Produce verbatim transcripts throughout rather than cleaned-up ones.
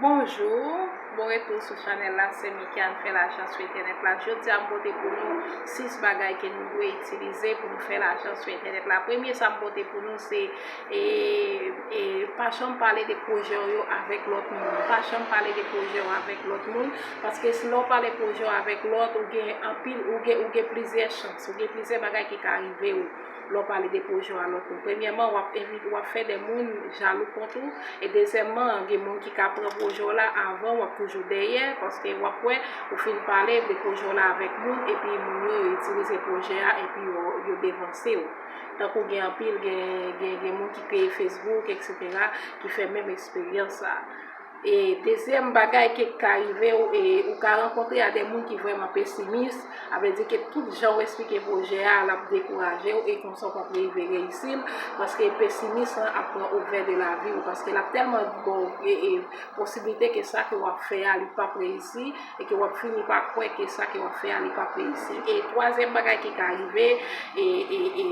Bonjou, bon retou sou chanèl la, se Mikiane fè lajan sou entènèt la. Jodi a m pote pou nou sis bagay ke nou dwe itilize pou nou fè lajan sou entènèt la. Premye sa m pote pou nou se, e, e, pa janm pale de pwojè w yo avèk lòt moun. Pa janm pale de pwojè w avèk lòt moun, paske si lè w pale pwojè w avèk lòt, ou gen anpil, ou gen, ou gen plizyè chans, ou gen plizyè bagay ki ka rive w lè w pale de pwojè w a lòt moun. Premyèman, w ap envi-, w ap fè de moun jalou kont ou. E dezyèmman, gen moun ki ka pran pwojè w la avan, w ap toujou dèyè, paske w ap wè, ou fin pale de pwojè w la avèk moun, epi moun yo, yo itilize pwojè a, epi yo, yo devanse w. Tankou gen anpil, gen, gen, gen moun ki kreye Facebook, etsetera, ki fè menm eksperyans sa. E dezyèm bagay ke ka rive w, e ou ka rankontre a de moun ki vrèman pesimis, a vle di ke tout jan w eksplike pwojè a, l ap dekouraje w, e konsa w p ap rive reyisi l, paske pesimis lan ap pran over de lavi w, paske l ap tèlman ba w, e, e, posiblite ke sa ke w ap fè a, li p ap reyisi, e ke w ap fini pa kwè ke sa ke w ap fè a, li p ap reyisi. E twazyèm bagay ki ka rive, e, e, e,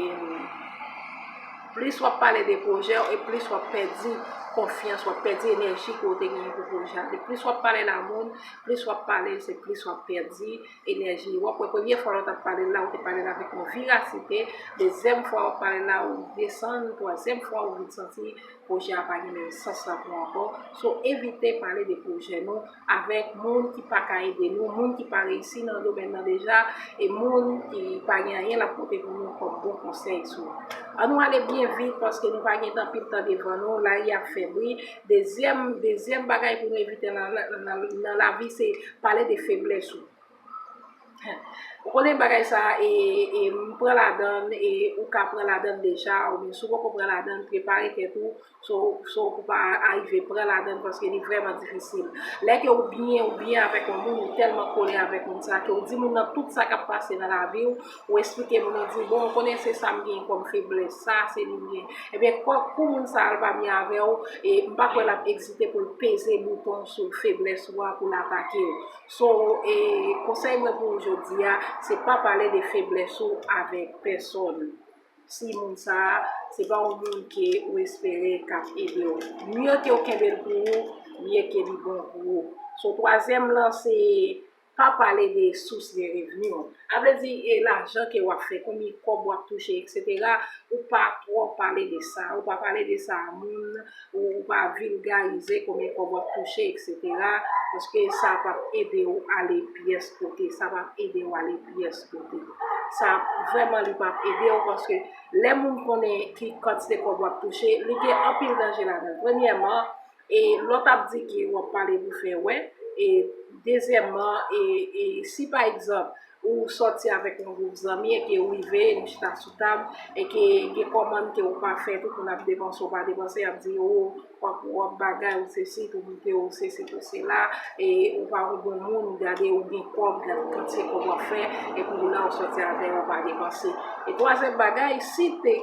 plis w ap pale de pwojè w, e plis w ap pèdi konfyans, w ap pèdi enèji ke w te genyen pou pwojè a. E plis w ap pale l a moun, plis w ap pale, se plis w ap pèdi enèji. W ap wè, premye fwa lè w t ap pale l la, ou te pale l avèk yon virasite. Dezyèm fwa w ap pale l la, ou desann. Twazyèm fwa, ou vin santi pwojè a pa gen menm sans la pou ankò. So, evite pale de pwojè nou avèk moun ki pa ka ede nou, moun ki pa reyisi nan domèn nan deja, e moun ki pa gen anyen l ap pote pou nou kòm bon konsèy sou. An nou ale byen vit, paske nou pa gen anpil tan devan nou, lari ap fè bri. Dezyèm, dezyèm bagay pou nou evite nan, nan, nan, nan lavi, se pale de feblès ou. Ou konnen bagay sa, e, e, m pran ladann, e ou ka pran ladann deja, oubyen si w poko pran ladann, prepare tèt ou, so, so pou pa arive pran ladann, paske li vrèman difisil. Lè ke ou byen, ou byen avèk yon moun, ou tèlman kole avèk moun sa, ke ou di moun nan tout sa k ap pase nan lavi w, ou eksplike moun nan, di, bon, ou konnen se sa m gen kòm feblès, sa se li m gen. Ebyen, kò, kou moun sa a l pa byen avè w, e m pa kwè l ap ezite pou l peze bouton sou feblès ou a pou l atake w. So, e, konsèy mwen pou ou jodi a, se pa pale de feblès ou avèk pèsòn. Si moun sa a, se pa yon moun ke ou espere k ap ede w. Mye ke w kenbe l pou ou, mye ke li bon pou ou. So, twazyèm lan, se pa pale de sous de revni w. A vle di, e, lajan ke w ap fè, konbyen kòb w ap touche, etsetera. Ou pa twò pale de sa. Ou pa pale de sa a moun, ou, ou pa vilgarize konbyen kòb w ap touche, etsetera. Paske sa p ap ede w ale pyès kote. Sa p ap ede w ale pyès kote. Sa vrèman li p ap ede w, paske lè moun konnen ki kantite kòb w ap touche, li gen anpil danje ladan l. Premyèman, e lè w t ap di ke w ap pale pou fè wè, e dezyèmman, e, e si pa egzanp, ou sòti avèk yon gwoup zanmi e ke ou rive, nou chita sou tab, e ke gen kòmann ke ou pa fè, tout moun ap depanse, ou pa depanse, y ap di, o, w ap, w ap bagay, ou sesi, ou moute, ou sesi, ou sela, e ou pa yon bon moun, gade ou gen kòb, gade kantye kòb w ap fè, epi ou la ou sòti avè yo, ou pa depanse. E twazyèm bagay, si te,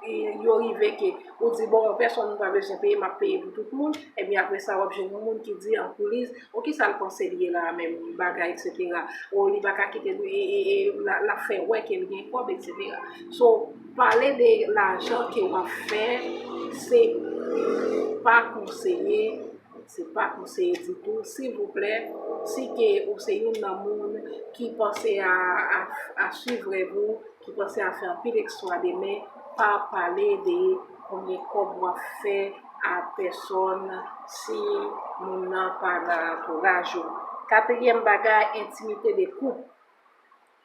e, yo rive ke ou di, bon, pèsonn pa bezwen peye, m ap peye pou tout moun, ebyen apre sa, w ap jwenn yon moun ki di an koulis, o, kisa l panse li ye la a menm, bagay, etsetera. O, li pa ka kite, e, e, e, l ap fè wè ke l gen kòb, etsetera. So, pale de lajan ke w ap fè, se pa konseye, se pa konseye ditou. Silvouplè, si ke ou se youn nan moun ki panse a, a, a swiv rèv ou, ki panse a fè anpil eksplwa demen, pa pale de konbyen kòb w ap fè a pèsòn si moun nan pa nan antouraj ou. Katriyèm bagay, entimite de koup.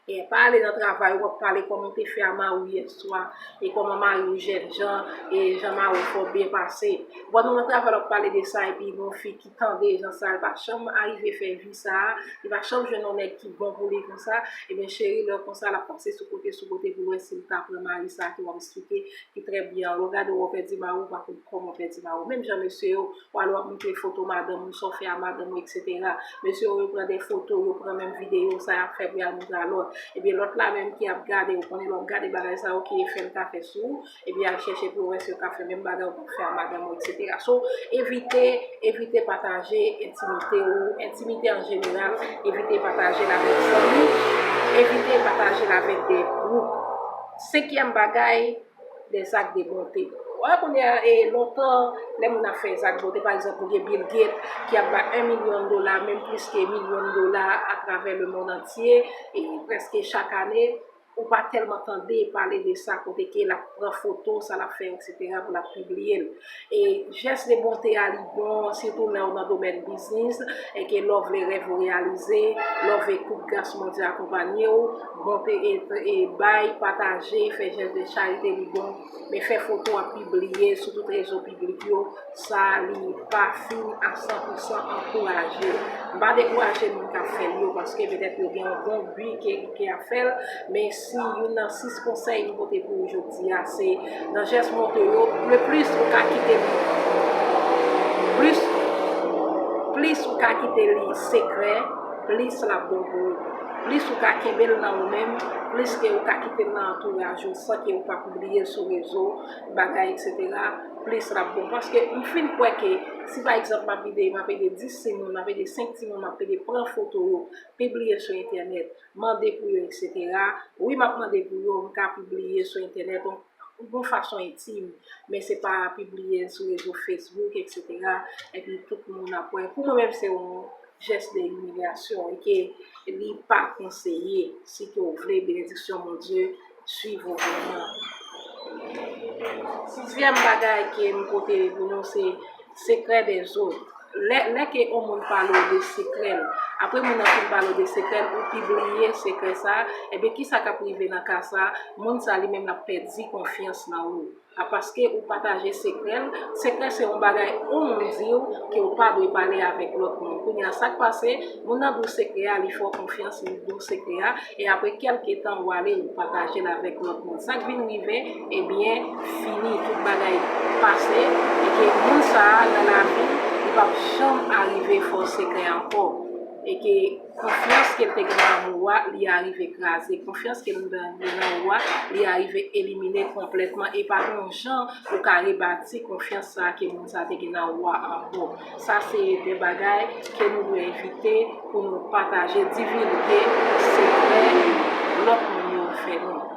E pa ale nan travay ou ap pale kòman w te fè a mari w yèswa, e kòman mari w jènjan, e jan mari w fè w byen pase. Pandan w nan travay w ap pale de sa, epi gen yon fi ki tande jan sa, li pa janm arive fè vi sa a, li pa janm jwenn yon nèg ki bon pou li konsa, ebyen cheri, lè konsa, l ap pase sou kote, sou kote pou l wè si l ta pran mari sa a ke w ap eksplike, ki trè byen an. Lè w gade w, w pèdi mari w, w pa konn kòman w pèdi mari w. Menm jan mesye yo, w ale w ap montre foto madanm ou, sa w fè a madanm ou, etsetera. Mesye yo, yo pran de foto, yo pran menm videyo sa y ap fè pou y al montre a lòt. Ebyen, lòt la menm ki ap gade, ou konnen lè w ap gade bagay sa yo, ki efè l ka fè sou ou, ebyen, al chèche pou yo wè si yo ka fè menm bagay ou t ap fè a madanm ou, etsetera. So, evite, evite pataje entimite ou, entimite an jeneral, evite pataje l avèk zanmi, evite pataje l avèk de gwoup. Senkyèm bagay, des actes de bonté. Wè, kounye a, e, lontan, lè moun ap fè zak bonte, pa egzanp, ou gen Bill Gates ki ap bay yon milyon dola, menm plis ke milyon dola atravè lemonn antye, e prèske chak ane, ou pa tèlman tande pale de sa, kote ke l ap pran foto, sa l ap fè, etsetera, pou l ap pibliye l. E jès de bonte a, li bon, sitou lè w nan domèn biznis, e ke lè w vle rèv ou reyalize, lè w vle tout gras Bondye akonpanye w, bonte e, e bay, pataje, fè jès de charite, li bon. Men fè foto ap pibliye sou tout rezo piblik yo, sa li pa fin a san pou san ankouraje. M pa dekouraje moun k ap fè l yo, paske petèt yo gen yon bon bi ke, ke ap fè l, men si youn nan sis konsèy m pote pou ou jodi a, se nan jès bonte yo, le plis ou ka kite li, plis, plis ou ka kite li sekrè, plis l ap bon pou ou. Plis ou ka kenbe l nan ou menm, plis ke ou ka kite l nan antouraj ou san ke ou pa pibliye l sou rezo, bagay, etsetera, plis l ap bon. Paske m fin kwè ke si pa egzanp m ap ede, m ap ede dis timoun, m ap ede senk timoun, m ap ede pran foto yo, pibliye sou entènèt, mande pou yo, etsetera. Wi, m ap mande pou yo, m ka pibliye sou entènèt yon, yon fason entim, men se pa pibliye l sou rezo Facebook, etsetera, epi tout moun ap wè. Pou mwen menm, se yon jès de imilyasyon e ke li pa konseye si ke w vle benediksyon Bondye swiv ou vrèman. Sizyèm bagay ke m pote pou nou se sekrè dèzòt. Lè, lè ke yon moun pale w de sekrè l, apre moun nan fin pale w de sekrè l, ou pibliye sekrè sa, ebyen kisa k ap rive nan ka sa? Moun sa li menm l ap pèdi konfyans nan ou. A paske ou pataje sekrè l, sekrè se yon bagay yon moun di w ke w pa dwe pale avèk lòt moun. Kounye a sa k pase, moun nan di w sekrè a, li fè w konfyans, li di w sekrè a, e apre kèlke tan ou ale, ou pataje l avèk lòt moun. Sa k vin rive, ebyen, fini, tout bagay pase, e ke moun sa a nan lavi, li p ap janm arive fè w sekrè ankò. E ke konfyans ke l te gen nan ou a, li arive kraze. Konfyans ke l te gen nan ou a, li arive elimine konplètman. E pa gen yon jan ou ka rebati konfyans sa a ke moun sa a te gen nan ou a ankò. Sa se de bagay ke nou dwe evite pou nou pataje, divilge sekrè lòt moun yo fè nou.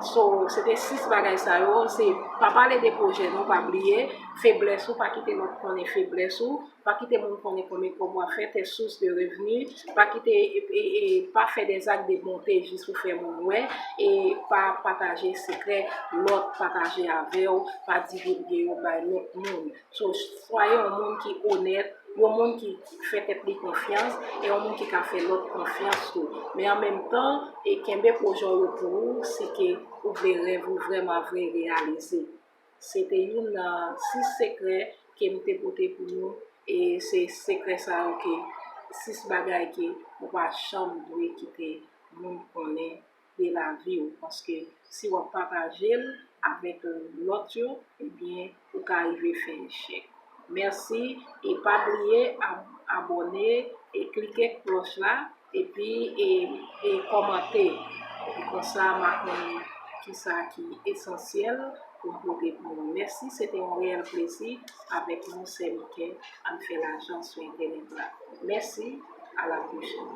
So, se te sis bagay sa yo, se pa pale de pwojè nou, pa bliye, feblès ou, pa kite lòt konnen feblès ou, pa kite moun konnen konbyen kòb w ap fè, tes sources de revenus, pa kite, e, e, e, pa fè des actes de bonté jis pou fè moun wè, e pa pataje sekrè lòt pataje avè w, pa divilge yo bay lòt moun. So, swaye yon moun ki onèt, yon moun ki fè tèt li konfyans, e yon moun ki ka fè lòt konfyans tou. Men an menm tan, e kenbe pwojè w yo pou ou, si ke ou vle rèv ou vrèman vre reyalize. Se te youn nan sis sekrè ke m te pote pou nou, e se sekrè sa yo ke, sis bagay ke ou pa janm dwe kite moun konnen de lavi w, paske si w ap pataje l avèk lòt yo, ebyen, ou ka rive fè echèk. Mèsi, e pa bliye ab-, abòne e klike klòch la, epi, e, e kòmante. Epi konsa, m a konnen kisa ki esansyèl pou m pote pou nou. Mèsi, se te yon reyèl plezi avèk nou, sè Miken, ann fè lajan sou entènèt la. Mèsi, a la pwochèn.